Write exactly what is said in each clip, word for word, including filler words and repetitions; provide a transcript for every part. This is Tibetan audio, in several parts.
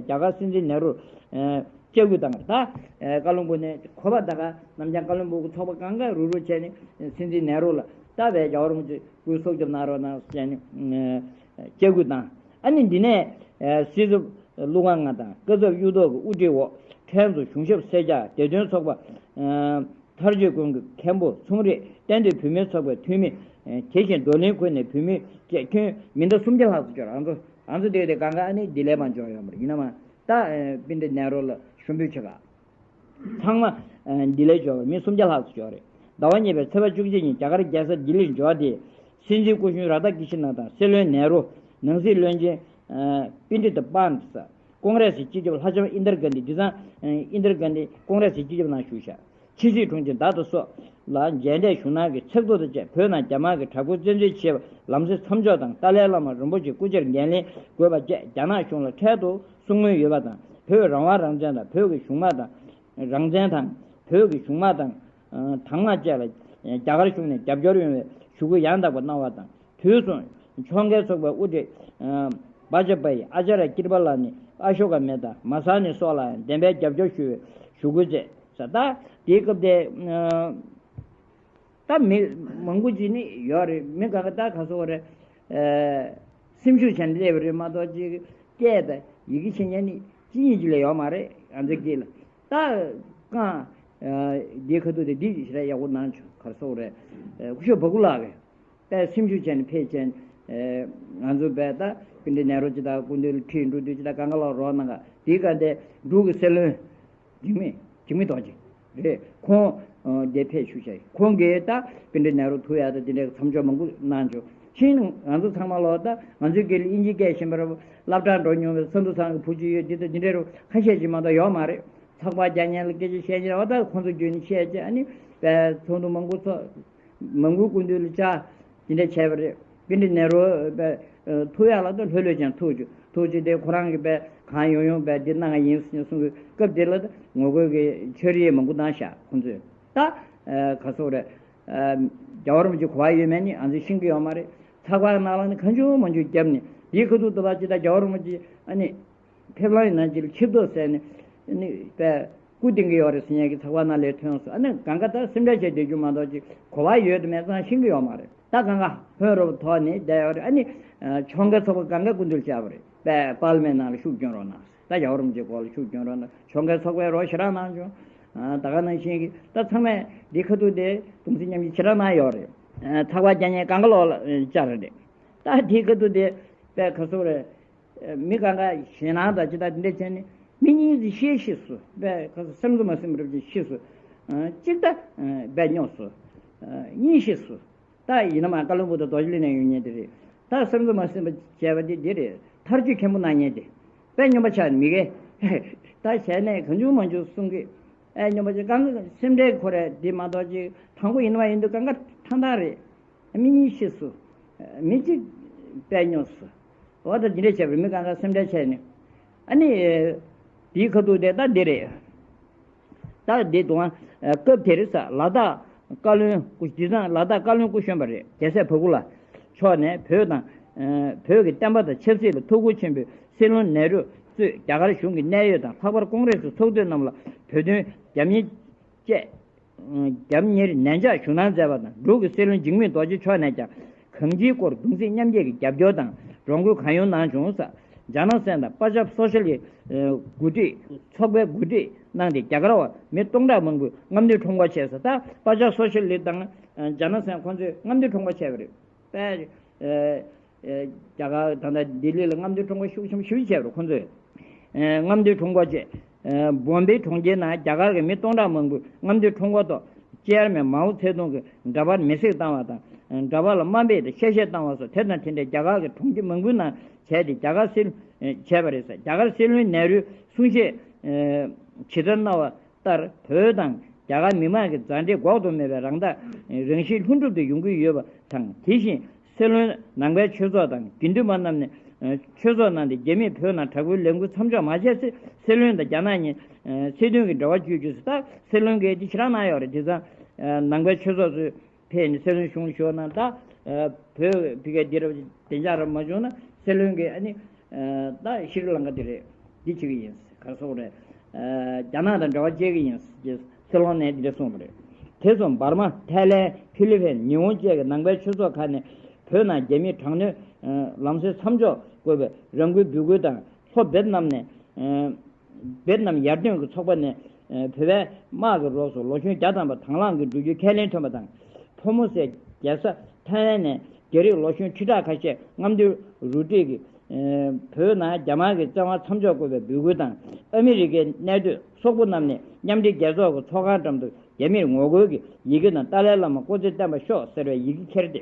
རྒྱ་གར་སྲིད་འཛིན་ནེ་རུ་ལ་སྐྱབས་བཅོལ་བཏང་བ་རེད། ད་ཀ་ལོན་སྦུག་ནས་གོ་བ་ད་ག་ནམ་རྒྱང་ཀ་ལོན་སྦུག་གི་ཚོགས་པ་གང་ག་རུག་རུག་བྱས་ནས་སྲིད་འཛིན་ནེ་རུ་ལ་ད་བས་རྒྱལ་བ་རིན་པོ་ཆེ་སྐུའི་སྲོག་སྐྱོབ་གནང་རོགས་གནང་ཟེར་ནས་སྐྱབས་བཅོལ་བཏང་། ཨ་ནི་འདི་ནས་སྲིད་ཚབ་ཀླུ་དབང་ང་དང་བཀའ་ཚབ་གཡུ་ཐོག་གི་དབུ་ཁྲིད་འོག་ཕྲན་ཚོ་གཞུང་ཞབས་སེར་སྐྱ་བདེ་དོན་ཚོགས་པ། ཐར་བརྗེ་ཀུན་གྱི་མཁན་པོ་ཚོང་རིགས་གཏན་སྡོད་བོད་མིའི་ཚོགས་པའི་འཐུས་མི། དེ་བཞིན་རྡོར་གླིང་ཁུལ་ནས་བོད་མི་བཅས་ཁྱོན་མི་ཟླ་སུམ་བརྒྱ་ལྷག་ཙམ་འབྱོར། ང་ཚོ་ང་ཚོ་དེ་དེ་གང་ག་ཨ་ནི་ལྡི་ལི་མ་འབྱོར་ཡོད་མ་རེད། ཡིན་ན་མ་ད་པཎྜི་ཏ་ནེ་རུ་ལ་ཞུ་འབོད་བྱེད་ག་ཚང་མ་ལྡི་ལི་འབྱོར་བ་མི་སུམ་བརྒྱ་ལྷག་ཙམ་འབྱོར་རེད། ཟླ་བ་གཉིས་པའི་ཚེས་པ་བཅུ་གཅིག་ཉིན་རྒྱ་གར་རྒྱལ་ས་ལྡི་ལིར་འབྱོར་ཏེ། སྲིད་འཛིན་སྐུ་གཞོན་ར་ཏ་ཀི་ཤི་ན་དང་སྲིད་བློན་ནེ་རུ། ནང་སྲིད་བློན་ཆེན་པཎྜི་ཏ་པཱན་ས། ཀོང་རེ་སི་སྤྱི་ཁྱབ་ལྷ་ལྕམ་ཨིན་དར་གྷན་དྷི། དེང་སང་ཨིན་དར་གྷན་དྷི་ཀོང་རེ་སི་སྤྱི་ཁྱབ་ནང་བཞུགས་ཤག་ཕྱི་སྲིད་དྲུང་ཆེ་ཟླ་ཐོ་སོགས་ལ་མཇལ་འཕྲད་ཞུ་གནང་གི་ཚིག་ཐོ་དང་བཅས་བོད་ནང་རྒྱ་དམར་གྱི་དྲག་པོའི་བཙན་འཛུལ་བྱས་པ་ལམ་སེལ་མཚམས་འཇོག་དང་ཏཱ་ལའི་བླ་མ་རིན་པོ་ཆེ་སྐུ་ཕྱྭར་འགན་ལེན་དགོས་པ་བཅས་རྒྱ་ནག་གཞུང་ལ་འཕྲལ་དུ་གསུང་མུས་ཡོད་པ་དང་། བོད་རང་དབང་རང་བཙན་དང་བོད་ཀྱི་གཞུང་དམག་དང་། རང་བཙན་དང་བོད་ཀྱི་གཞུང་དམག་དང་། དང་དམག་བཅས་ལ་རྒྱ་གར་གཞུང་ནས་རྒྱབ་སྐྱོར་ཡོང་བའི་ཞུ་སྐུལ་ཡང་དག་པ་གནང་བ་དང་། དུས་མཚུངས་ཕྱོགས་འགལ་ཚོགས་པའི་དབུ་ཁྲིད་བྷ་ཇ་པ་ཡི་ཨ་ཅཱརྱ་ཀིར་པ་ལ་ནི་ཨ་ཤོ་ཀ་མེ་ད་མ་ས་ནི་སོགས་ལ་ཡང་བདེན་པའི་རྒྱབ་སྐྱོར་ཞུ་བའི་ཞུ་སྐུལ་མཛད་ས། ད་དེའི་སྐབས་དེ་ད་མི་མང་པོ་ཅིག་ནི་ཡོད་རེད། མི་ག་ག་ད་ག་སོགས་རེད། སེམས་ཤུགས་ཆེན་སླེབས་རེད་མ་གཏོགས་ཅིག་སྐད་དང་ཡི་གེ་ཤེས་མཁན་ནི་གཅིག་གཉིས་ཅིག་ལས་ཡོད་མ་རེད། ང་ཚོའི་སྐད་ལ་ད་གང་འདིའི་ཁ་ཐུག་དེ་འདི་ཞེ་དྲག་ཡག་པོ་གནང་བྱུང་། ག་སོགས་རེད། སྐུ་ཞབས་བ་ཀུ་ལགས་ཀྱིས་དཔེ་སེམས་ཤུགས་ཆེན་ཕེབས་ཆེན། ང་ཚོ་བས་ད་པཎྜི་ཏ་ནེ་རུ་ཅི་ད་སྐུ་མདུན་ལ་ཁྲིད་འགྲོ་དུས་ཅི་ད་གང་ག་ལ་རོགས་གནང་ག་དེའི་སྐབས་དེ་འབྲུག་གི་སྲིད་བློན་འཇིགས་མེད་འཇིགས་མེད་རྡོ་རྗེ་རེད། ཁོང་དེ་ཕེབས་བཞུགས་བྱས་ཁོང་གིས་ད་པཎྜི་ཏ་ནེ་རུ་ཐུག་ཡག་ད་དེ་འདྲའི་མཚམས་འཇོག་མང་པོ་གནང་བྱུང་། ཕྱིན་ང་ཚོ་ཚང་མ་ལོ་ད་ང་ཚོའི་སྐད་ལ་དབྱིན་ཇིའི་སྐད་ཤེས་པར་སློབ་གྲྭར་འགྲོ་མྱོང་བའི་ས་འདུ་ཚང་གི་བུ་གཅིག་ཡོད་དེ་ད་དེ་འདྲའི་རུ་ཁ་ཤས་ཅིག་མ་གཏོགས་ཡོད་མ་རེད། ཚོགས་པ་རྒྱག་མཁན་ལ་སྐད་ཆ་བཤད་མཁན་འོ་ད་ཁོང་ཚོ་བརྒྱུད་ནས་བཤད་བྱས་ཨ་ནི་བས་ཚོགས་འདུ་མང་པོ་ཚོགས། མང་པོའི་སྐུ་མདུན་ལ་བཅར། དེ་འདྲ་བྱས་པ་རེད། པཎྜི་ཏ་ནེ་རུ་པས་ཐུག་ཡག་ལ་ད་ལྷོད་ལྷོད་ཅན་ཐུག་བཅུག་ཐུག་བཅུག་དེ་ཁོ་རང་གིས་པས་གང་ཡོང་ཡོང་པས་འདི་གནང་ཡིན་ཟེར་གསུང་གི་སྐབས་དེ་ལ་ད་ངོ་རྒོལ་གྱི་ཆོད་རེས་མང་པོ་གནང་ཤག་ཁོང་ཚོས་ད་ག་སོགས་རེད། རྒྱལ་བ་རིན་པོ་ཆེ་གོ་བ་ཡོད་མེད་ནི་ང་ཚོས་ཤེས་ཀྱི་ཡོད་མ་རེད། ཚགས་པར་ནང་ལ་ནི་གང་བྱུང་མང་བྱུང་བརྒྱབ་ནས་དེའི་ཁ་ཐུག་ཏུ་བ་ཅི་ད་རྒྱལ་བ་རིན་པོ་ཆེ་ཨ་ནི། ཕེབས་ལམ་ཡིན་ན་ཅིག་ལ་ཆིབས་ཐོ་ཟེར་ནས་ནི་པས་སྐུ་བསྟན་གྱི་ཡོད་རེད་ཟེར་མཁན་གྱི་ཚགས་པར་ནང་ལ་ཐོན་སོང་། ཨ་ནི་གང་ག་ད་སེམས་ཁྲལ་བྱས་བསྡད་རྒྱུ་མ་གཏོགས་ཅིག་གོ་བ་ཡོད་དམ་མེད་ཙང་ཤེས་ཀྱི་ཡོད་མ་རེད། ད་གང་ག་ཕོན་རོབ་ཐོག་ནས་བསྡད་ཡོད་རེད། ཨ་ནི་ཕྱོགས་འགལ་ཚོགས་པ་གང་ག་སྐུ་མདུན་བཅར་བ་རེད། པས་པར་ལི་མེན་ནང་ལ་ཤུགས་སྐྱོན་རོགས་གནང་། ད་རྒྱལ་བ་རིན་པོ་ཆེའི་སྐོར་ལ་ཤུགས་སྐྱོན་རོགས་གནང་། ཕྱོགས་འགལ་ཚོགས་པས་རོགས་ཞེ་དྲག་གནང་བྱུང་། ད་ག་ནང་བཞིན་གྱི་ད་ཚང་མས་འདི་ཁ་ཐུག་དེ་གདུང་སེམས་མཉམ་སྐྱེད་ཞེ་དྲག་གནང་ཡོད་རེད། ཚགས་པར་རྒྱག་མཁན་གང་ག་ལོག་ལ་བཅར་རེད། ད་དེའི་ཁ་ཐུག་དེ་པས་ག་སོགས་རེད། མི་གང་ག་ཞེད་སྣང་དང་ཅི་ལྟ་དེ་འདྲ་བྱས་ནས་མི་གཉིས་ཀྱིས་ཤི་ཤི་སུ་དཔེ་ཁ་སང་སེམས་གསོ་མ་ཟིན་པར་ཤི་སུ། གཅིག་ད་དཔེ་སྨྱོ་སུ། གཉིས་ཤི་སུ། ད་ཡིན་ན་མ་བཀའ་བློན་སྦུག་དང་རྡོ་རྗེ་གླིང་ནས་ཡོང་མཁན་དེ་རེད། ད་སེམས་གསོ་མ་ཟིན་པ་བྱས་པ་དེ་འདི་རེད། ཐག་གཅོད་མཁན་པོ་གནང་མཁན་དེ་དཔེ་སྨྱོན་པ་ཆགས་ནས་མི་གེ་ད་བྱས་ནས་གང་བྱུང་མང་བྱུང་གསུང་གི་ཨེ་སྨྱོན་པ་ཆགས་གང་གི་སེམས་ཁྲལ་ཁོ་རེད། འདི་མ་གཏོགས་ཅིག་དྲང་པོ་ཡིན་ན་མ་ཡིན་དུས་གང་ག་ཐང་ཐང་རེད། མི་གཉིས་ཤི་སུ། མི་གཅིག་དཔེ་སྨྱོ་སུ། འོ་ད་འདི་འདྲས་བྱས་པར་མི་གང་ག་སེམས་ཁྲལ་བྱས་ནས། ཨ་ནི། དེའི་ཁ་ཐུག་དེ་ད་འདི་རེད། ད་འདི་དུང་སྐབས་དེར་ས་ལ་དྭགས་བཀའ་བློན་སྐུ་དེང་སང་ལ་དྭགས་བཀའ་བློན་སྐུ་གཞོན་པ་རེད། རྒྱལ་སྲས་བ་ཀུ་ལ་མཆོག་ནས་བོད་དང་། བོད་ཀྱི་བསྟན་པ་དང་ཆབ་སྲིད་ལ་ཐུགས་ཁུར་ཆེན་པོས་སྲིད་བློན་ནེ་རུ་གཙོས་རྒྱ་གར་གཞུང་གི་གནད་ཡོད་དང་ལྷག་པར་ཀོང་རེ་སི་ཚོགས་འཐུས་རྣམས་ལ་བོད་དོན་རྒྱབ་གཉེར་བཅས། རྒྱབ་གཉེར་ནན་ཆགས་ཞུ་གནང་མཛད་པ་དང་། འབྲུག་གི་སྲིད་བློན་འཇིགས་མེད་རྡོ་རྗེ་མཆོག་ནས་ཀྱང་གང་ཅིའི་སྐོར་གདུང་སེམས་མཉམ་སྐྱེད་ཀྱི་རྒྱབ་སྐྱོར་དང་རོགས་མགོན་གང་ཡོང་གནང་བྱུང་ས། ཇཱ་ན་སན་དང་པ་ཇབ་སོ་ཤལ་ལི་འགོ་ཁྲིད་ཚོགས་པའི་འགོ་ཁྲིད་གནང་སྟེ་རྒྱ་གར་བ་མི་སྟོང་ཕྲག་མང་པོས་རྔམ་སྟོན་ཁྲོམ་སྐོར་བྱས་ས། ད་པ་ཇབ་སོ་ཤལ་ལི་དང་ཇཱ་ན་སན་ཁོང་ཚོས་རྔམ་སྟོན་ཁྲོམ་སྐོར་བྱས་པ་རེད། པས། རྒྱ་གར་ད་ལྟ་ལྡི་ལི་ལ་རྔམ་སྟོན་ཁྲོམ་སྐོར་ཤུགས་ཆེན་པོ་ཞེ་པོ་བྱས་པ་རེད་ཁོང་ཚོས། རྔམ་སྟོན་ཁྲོམ་སྐོར་བྱས། བོམ་བེ་གྲོང་ཁྱེར་ནང་རྒྱ་གར་གྱི་མི་སྟོང་ཕྲག་མང་པོས་རྔམ་སྟོན་ཁྲོམ་སྐོར་ཐོག་ཅེར་མེན་མའོ་ཚེ་ཏུང་གི་འདྲ་པར་མེ་བསྲེགས་བཏང་བ་དང་། འདྲ་པར་ལ་དམའ་འབེབས་དང་གཤེ་གཤེ་བཏང་བ་སོགས་དེ་དང་དེ་འདྲའི་རྒྱ་གར་གྱི་གྲོང་ཁྱེར་མང་པོའི་ནང་བྱས་ཏེ་རྒྱ་གར་སྲིད་བྱས་པ་རེད་ཟེར། རྒྱ་གར་སྲིད་བློན་ནེ་རུས་གསུང་བཤད་ཇི་ལྟར་གནང་བ། ལྟར་བོད་དང་རྒྱ་གར་མི་མང་གི་མཛའ་འབྲེལ་འགོག་ཏུ་མེད་པའི་རང་ཐག་རང་གཤིས་ལྷུན་གྲུབ་ཏུ་ཡོང་གི་ཡོད་པ་དང་། དེ་བཞིན་སྲིད་བློན་ནང་པའི་ཆོས་ཚོགས་དང་དགེ་འདུན་པ་རྣམས་ནས་ཆོས་ཚོགས་གནང་སྟེ་རྒྱ་མིས་བོད་ནང་དྲག་པོའི་ལས་འགུལ་མཚམས་འཇོག་མ་བྱས་ཚེ་སྲིད་བློན་དང་རྒྱ་ནག་གཉིས་ཚེ་མཐུན་གྱི་འབྲེལ་བ་གཅོད་རྒྱུ་ཟེར། ད་སྲིད་བློན་གྱིས་དེ་ཞེ་དྲག་གནང་ཡོད་རེད། དེ་ཙང་ནང་པའི་ཆོས་ཚོགས་ཚོས་ཕེབས་ནས་སྲིད་བློན་གཞུང་ཞུ་གནང་། ད་བོད་ཕ་གིར་འདི་རུ་བདེ་འཇགས་རབ་མ་བྱུང་ན་སྲིད་བློན་གྱིས་ཨ་ནི་ད་ཤྲི་ལང་ཀ་དེ་རེད། འདི་བྱེད་ཀྱི་ཡིན། ག་རེ་ཟེར་དགོས་རེད། ཨ། རྒྱ་ནག་དང་འབྲེལ་བ་བཅད་ཀྱི་ཡིན་ཟེར་སྲིད་བློན་ནས་འདི་འདྲ་གསུངས་པ་རེད། དེ་སོང་འབར་མ། ཐའི་ལན། ཕི་ལི་ཕིན། ཉི་ཧོང་བཅས་ཀྱི་ནང་པའི་ཆོས་ཚོགས་ཁག་ནས་བོད་ནང་རྒྱ་མིའི་དྲག་གནོན་ལམ་སེལ་མཚམས་འཇོག་དགོས་པའི་རང་འགུལ་འབོད་སྐུལ་དང་། ལྷོ་བེད་ནམ་ནས། ཨ། བེད་ནམ་ཡར་ཐོན་གྱི་ཚོགས་པ་ནས། ཨ། བོད་པའི་དམག་གི་རོགས་སུ་ལོ་གཞོན་བརྒྱ་ཐམ་པ་དང་བླངས་ཀྱིས་འགྲོ་རྒྱུའི་ཁས་ལེན་ཐོན་པ་དང་། ཕོ་མོ་སའི་རྒྱལ་ས་ཐའི་ལན་ནས་རྒྱ་རིགས་ལོ་གཞོན་ཁྲི་ཕྲག་ཁ་ཤས་རྔམ་སྟོན་རུ་སྒྲིག་གིས། ཨ། བོད་ནང་རྒྱ་དམར་གྱི་བཙན་དབང་མཚམས་འཇོག་དགོས་པའི་འབོད་སྐུལ་དང་། ཨ་མི་རི་ཀའི་གནས་སྡོད་སོག་པོ་རྣམས་ནས་མཉམ་འབྲེལ་རྒྱལ་ཚོགས་ཀྱི་ཚོགས་ཁང་འགྲམ་དུ་རྒྱ་མིར་ངོ་རྒོལ་གྱི་ཡི་གེ་དང་ཏཱ་ལའི་བླ་མ་སྐུ་ཚེ་བརྟན་པར་ཤོག་ཟེར་བའི་ཡི་གེ་ཁྱེར་ཏེ།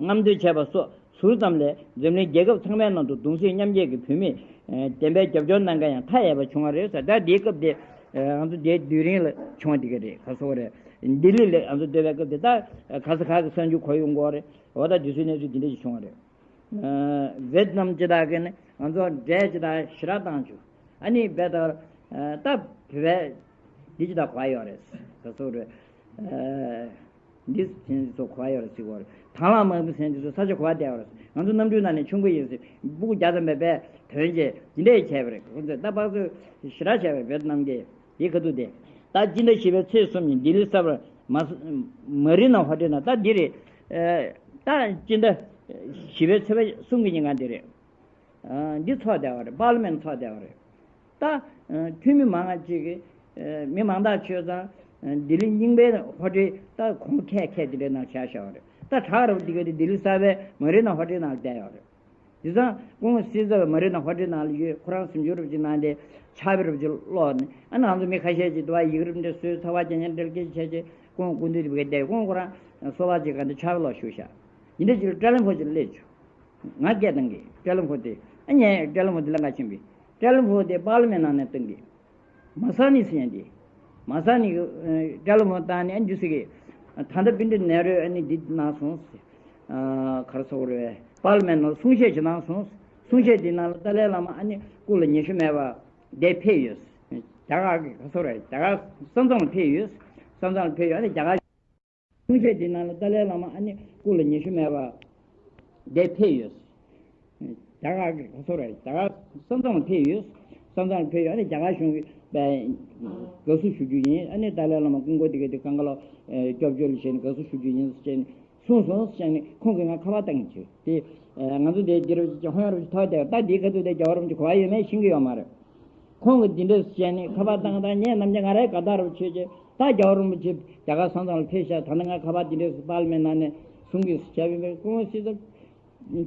རྔམ་སྟོན་བྱས་པ་སོགས་ཟུར་ཙམ་ལས་འཛམ་གླིང་རྒྱལ་ཁབ་ཚང་མའི་ནང་དུ་གདུང་སེམས་མཉམ་སྐྱེད་ཀྱི་བོད་མིས། ཨ། བདེན་པའི་རྒྱབ་སྐྱོར་གནང་མཁན་ཡང་མཐའ་ཡས་པ་བྱུང་བ་རེད་ཟེར། ད་འདིའི་སྐབས་དེ། ཨ། ང་ཚོ་འདིའི་དུས་རིང་ལ་བྱུང་བ་འདི་ག་རེད། ག་རེ་ཟེར་དགོས་རེད། ལྡི་ལི་ལ་ང་ཚོ་སྡོད་པའི་སྐབས་དེ། ད་ག་ས་ག་གི་གསར་འགྱུར་གོ་ཡོང་གི་ཡོད་རེད། འོ། ད་འདི་ཚོའི་གནས་ཚུལ་འདི་འདྲ་ཞིག་བྱུང་བ་རེད། ཨ། ཝེད་ནམ་སྤྱི་བཏང་གིས་ནི་ང་ཚོ་འབྲས་སྤྱི་བཏང་ཞེ་དྲག་བཏང་བྱུང་། ཨ་ནི་བེད་ད། ཨ། ད་བོད་པའི་འདི་སྤྱི་བཏང་གོ་ཡ་ཡོད་རེད། ག་རེ་ཟེར་དགོས་རེད། ཨ། འདི་ཟེར་མཁན་ཚོ་གོ་བ་ཡོད་རེད་ཟེར་གོ་རེད། དང་བླངས་དམག་མི་ཟེར་མཁན་དེ་ཚོ་ས་ཆ་གོ་བ་བསྡད་ཡོད་རེད། ང་ཚོ་གནམ་གྲུའི་ནང་ནས་མཆོང་གི་ཡིན་ཟེར། སྤུ་གུ་བརྒྱ་ཙམ་པས་བོན་བྱས་འདི་འདྲས་བྱས་པ་རེད། ཁོ་ཚོས་ད་དཔག་ཚོད་ཞེ་དྲག་བྱས་པ་རེད། བེད་ནམ་གྱི་དེའི་ཁ་ཐུག་དེ། ད་སྤྱི་ཟླ་བཞི་པའི་ཚེས་གསུམ་ཉིན་ལྡི་ལི་གསར་པ་མ་མ་རི་ན་ཧོ་ཊེལ་ནང་། ད་འདི་རེད། ཨ། ད་སྤྱི་ཟླ་བཞི་པའི་ཚེས་པ་གསུམ་གྱི་ཉིན་གང་འདི་རེད། ཨ། འདི་ཚོགས་བསྡད་པ་རེད། པར་ལི་མེན་ཚོགས་བསྡད་པ་རེད། ད། ཨ། འཐུས་མི་མང་ང་ཅིག་གིས། ཨ། མི་མང་ཐག་ཆོད་ཙང་། ཨ། ལྡི་ལི་རྙིང་པའི་ཧོ་ཊེལ་ད་གོང་ཁེ་ཁེ་འདི་འདྲའི་ནང་བཞག་བཞག་པ་རེད། ད་དྲག་རུ་འདི་ག་དེ་ལྡི་ལི་གསར་པའི་མ་རི་ན་ཧོ་ཊེལ་ནང་བསྡད་ཡོད་རེད། དེ་ཙང་སྐུ་ངོ་སྲིད་ཚབ་མ་རི་ན་ཧོ་ཊེལ་ནང་ལ་ཡོད། ཁོ་རང་གཟིམ་ཆུང་རུ་ཅིག་གནང་སྟེ་ཕྱག་དཔེ་རུ་ཅིག་ཀློག་ནས། ཨ་ནི་ང་ཚོ་མི་ཁ་ཤས་ཅིག་འདུག་པ། ཡི་གེ་རུ་འདྲ་བཟོས། ཚ་བ་རྒྱག་མཁན་འདྲ་སྐད་ཆ་བྱས་བྱས། སྐུ་ངོ་སྐུ་མདུན་དེ་བས་བསྡད། སྐུ་ངོ་ཁོ་རང་སོ་པ་ཅིག་ག་འདི་ཕྱག་དཔེ་ཀློག་བཞུགས་ཤག་འདི་འདྲ་ཅིག་ལ་ཀྲེ་ལིང་ཕུ་ཅིག་སླེབས་བྱུང་། ང་སྐད་བཏང་གི། ཀྲེ་ལིང་ཕུ་དེ། ཨ་ནི་ཀྲེ་ལིང་ཕུ་དེ་ལ་ང་ཕྱིན་པས། ཀྲེ་ལིང་ཕུ་དེ་པར་ལི་མེན་ནང་ནས་བཏང་གི། མ་ས་ནི་ཟེར་མཁན་དེ། མ་ས་ནི་གིས། ཨ། ཀྲེ་ལིང་ཕུ་བཏང་ནས། ཨ། འདི་ཟེར་གི། ད་ལྟ་བྷི་ཌི་ནེ་རོས་ཨ་ནི་འདི་གནང་སོང་ཟེར། ཨ། ག་རེ་ཟེར་དགོས་རེད། པར་ལི་མེན་ནང་གསུང་བཤད་ཅིག་གནང་སོང་། གསུང་བཤད་དེའི་ནང་ལ་ཏཱ་ལའི་བླ་མ་ཨ་ནི་སྐུ་ལ་ཉི་ཤུ་མེད་པ་དེ་ཕེབས་ཡོད། རྒྱ་གར་གྱི། ག་རེ་ཟེར་དགོས་རེད། རྒྱ་གར་ས་མཚམས་ལ་ཕེབས་ཡོད། ས་མཚམས་ལ་ཕེབས་ཡོད། ཨ་ནི་རྒྱ་གར། གསུང་བཤད་དེའི་ནང་ལ་ཏཱ་ལའི་བླ་མ་ཨ་ནི་སྐུ་ལ་ཉི་ཤུ་མེད་པ་དེ་ཕེབས་ཡོད། རྒྱ་གར་གྱི། ག་རེ་ཟེར་དགོས་རེད། རྒྱ་གར་ས་མཚམས་ལ་ཕེབས་ཡོད། ས་མཚམས་ལ་ཕེབས་ཡོད། ཨ་ནི་རྒྱ་གར་གཞུང་གི་དགའ་བསུ་ཞུ་རྒྱུ་ཡིན། ཨ་ནི་ཏཱ་ལའི་བླ་མ་སྐུ་འཁོར་དེ་ག་དེ་གང་ག་ལ། ཨ། སྐྱབས་བཅོལ་བྱས་ནས་དགའ་བསུ་ཞུ་རྒྱུ་ཡིན་ཟེར་ནས་གསུངས་སོང་ཟེར་ནས། ཁོང་གིས་ང་ཁ་པར་བཏང་གི་བྱུང་། དེ། ཨ། ང་ཚོ་དེ་འདི་རུ་ཅིག་ཧོན་རུ་ཅིག་ཐོག་བསྡད། ད་འདིའི་ཁ་ཐུག་དེ་རྒྱལ་བ་རིན་པོ་ཆེ་གོ་བ་ཡོད་མེད་ཤེས་ཀྱི་ཡོད་མ་རེད། ཁོང་གིས་འདི་འདྲ་བཤད་ནས་ཁ་པར་བཏང་བཏང་། ངས་ནམ་རྒྱུན་ང་རའི་དགའ་རྟགས་རུ་བྱས་བྱས། ད་རྒྱལ་བ་རིན་པོ་ཆེ་རྒྱ་གར་ས་མཚམས་ལ་ཕེབས་ཤག་ད་ནི་ང་ཁ་པར་འདི་འདྲ་པར་ལི་མེན་ནང་ནས་གསུང་གི་ཟེར་བྱས་པ་ཡིན་པས། སྐུ་ངོ་སྲིད་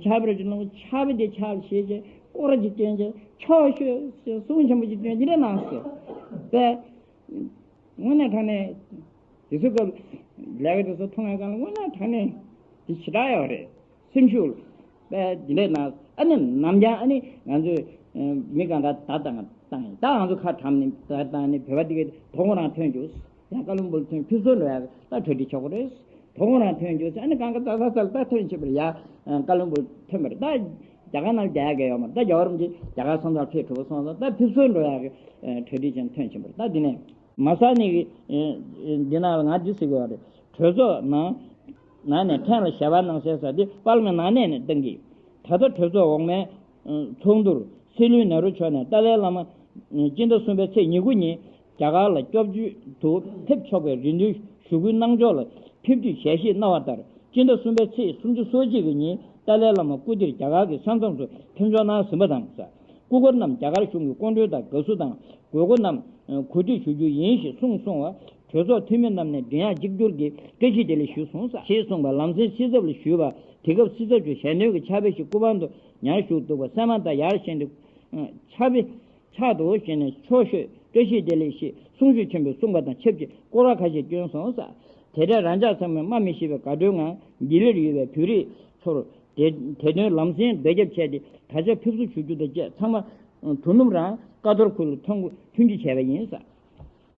ཚབ་ཕྱག་དཔེ་རུ་ཅིག་གནང་། ཕྱག་དཔེ་དེ་ཕྱག་ལ་བཞེས་བྱས། སྐོར་ར་ཅིག་བསྟན་བྱས། ཆོག་ཤོད་ཟེར། གསུང་ཆེན་པོ་ཅིག་བཏོན། འདི་འདྲ་གནང་ཟེར་པས། དངོས་གནས་དྲང་གནས། དེ་ཚོའི་སྐབས་ལས་ཀ་དེ་ཚོ་མཐོང་བའི་སྒང་ལ་དངོས་གནས་དྲང་གནས་དེ་ཞེ་དྲག་ཡོད་རེད། སེམས་ཤུགས་དཔེ་འདི་འདྲས་གནང་། ཨ་ནི་ནམ་རྒྱུན་ཨ་ནི་ང་ཚོས་མི་གང་ག་ད་བཏང་བཏང་ཡིན། ད་ང་ཚོ་ཁ་གྲམ་ནས་ད་བཏང་ནས། བོད་པ་དེ་ག་དོ་དགོང་རང་ཐོན་རྒྱུགས། ཡང་ཀ་ལོན་སྦུག་ལ་ཐོན། ཕེབས་བསུ་འགྲོ་ཡག་ད་གྲ་སྒྲིག་ཆོག་གི་རེད། དོ་དགོང་རང་ཐོན་རྒྱུགས་ཟེར། ཨ་ནི་གང་ག་ཙག་ཙག་ཙག་ལ་ད་ཐོན་ཕྱིན་པ་རེད། ཡ། ཀ་ལོན་སྦུག་ལ་ཐོན་པ་རེད། ད་རྒྱ་གར་ནང་ལ་བསྡད་ཡག་གི་ཡོད་མ་རེད། ད་རྒྱལ་བ་རིན་པོ་ཆེ་རྒྱ་གར་ས་མཚམས་ལ་ཕེབས་གྲུབ་སོང་ཙང་། ད་ཕེབས་བསུ་འགྲོ་ཡག་གི་གྲ་སྒྲིག་བྱས་ནས་ཐོན་ཕྱིན་པ་རེད། ད་འདི་ནས། མ་ས་ནི་གིས། ཨེ། ཨེ། འདི་ནང་ལ་ང་འདི་ཟེར་གྱི་ཡོད་རེད། གྲོས་ཚོགས་ནང་ནང་ནས་ཕྲན་ལ་ཞལ་པར་གནང་གསལ་ཟེར། འདི་པར་ལི་མེན་ནང་ནས་ནས་བཏང་གི། ད་ལྟ་གྲོས་ཚོགས་འོག་མའི། ཨེ། ཚོགས་འདུར་སྲིད་བློན་ནེ་རུ་མཆོག་ནས་ཏཱ་ལའི་བླ་མ། ཨེ། སྤྱི་ཟླ་གསུམ་པའི་ཚེས་ཉེར་དགུ་ཉིན་རྒྱ་གར་ལ་སྐྱབས་བཅོལ་དུ་ཕེབས་ཆོག་པའི་རེ་འདུན་ཞུ་སྐུལ་གནང་ཕྱོགས་ལ་ཕེབས་དུས་ཞལ་བཞེས་གནང་བ་ལྟར། སྤྱི་ཟླ་གསུམ་པའི་ཚེས་སུམ་ཅུ་སོ་གཅིག་གི་ཉིན་ཏཱ་ལའི་བླ་མ་སྐུ་དེར་རྒྱ་གར་གྱི་ས་མཚམས་སུ་ཕེབས་འབྱོར་གནང་ཟིན་པ་དང་། སྐུ་འཁོར་རྣམས་རྒྱ་གར་གཞུང་གི་སྐུ་མགྲོན་དང་དགའ་བསུ་དང་དགོས་མཁོ་རྣམས་གོ་སྒྲིག་ཞུ་རྒྱུ་ཡིན་ཞེས་གསུངས་སོང་བ། གྲོས་ཚོགས་འཐུས་མི་རྣམས་ནས་མགྲིན་དབྱངས་གཅིག་གྱུར་གྱིས་བཀྲ་ཤིས་བདེ་ལེགས་ཞུས་སོང་ཟེར། ཞེས་གསུངས་པ་ལམ་སེང་སྲིད་ཚབ་ལ་ཞུས་པ། དེ་སྐབས་སྲིད་ཚབ་ཀྱིས་ཞལ་འདོན་གྱི་ཕྱག་དཔེ་ཞིག་སྐུ་པང་དུ་ཉར་བཞུགས་འདུག་པ་གསན་མ་ཐག་ཡར་བཞེངས་ཏེ། ཕྱག་དཔེ་ཕྱག་ཏུ་བཞེས་ནས་ཕྱོགས་བཞིར་བཀྲ་ཤིས་བདེ་ལེགས་ཞེས་གསུང་ཆོས་ཆེན་པོས་གསུངས་པ་དང་ཆབས་ཅིག་སྐོར་ར་ཁ་ཤས་བསྐྱོན་སོང་ཟེར། དེ་འཕྲལ་རང་ཅག་ཚང་མས་སྨྲ་མི་ཤེས་པའི་དགའ་སྤྲོའི་ངང་ལྡི་ལིར་ཡོད་པའི་བོད་རིགས་ཚོར་དེ་དེ་དོན་ལམ་སེང་འབད་རྒྱབ་བྱས་ཏེ། ད་ཆ་ཕེབས་བསུ་ཞུ་རྒྱུ་དང་བཅས་ཚང་མ་དོ་ནུབ་རང་ཀ་ཐོར་ཁུལ་ལ་ཐོན་ཐོན་སྐྱོད་བྱས་པ་ཡིན་ཟེར།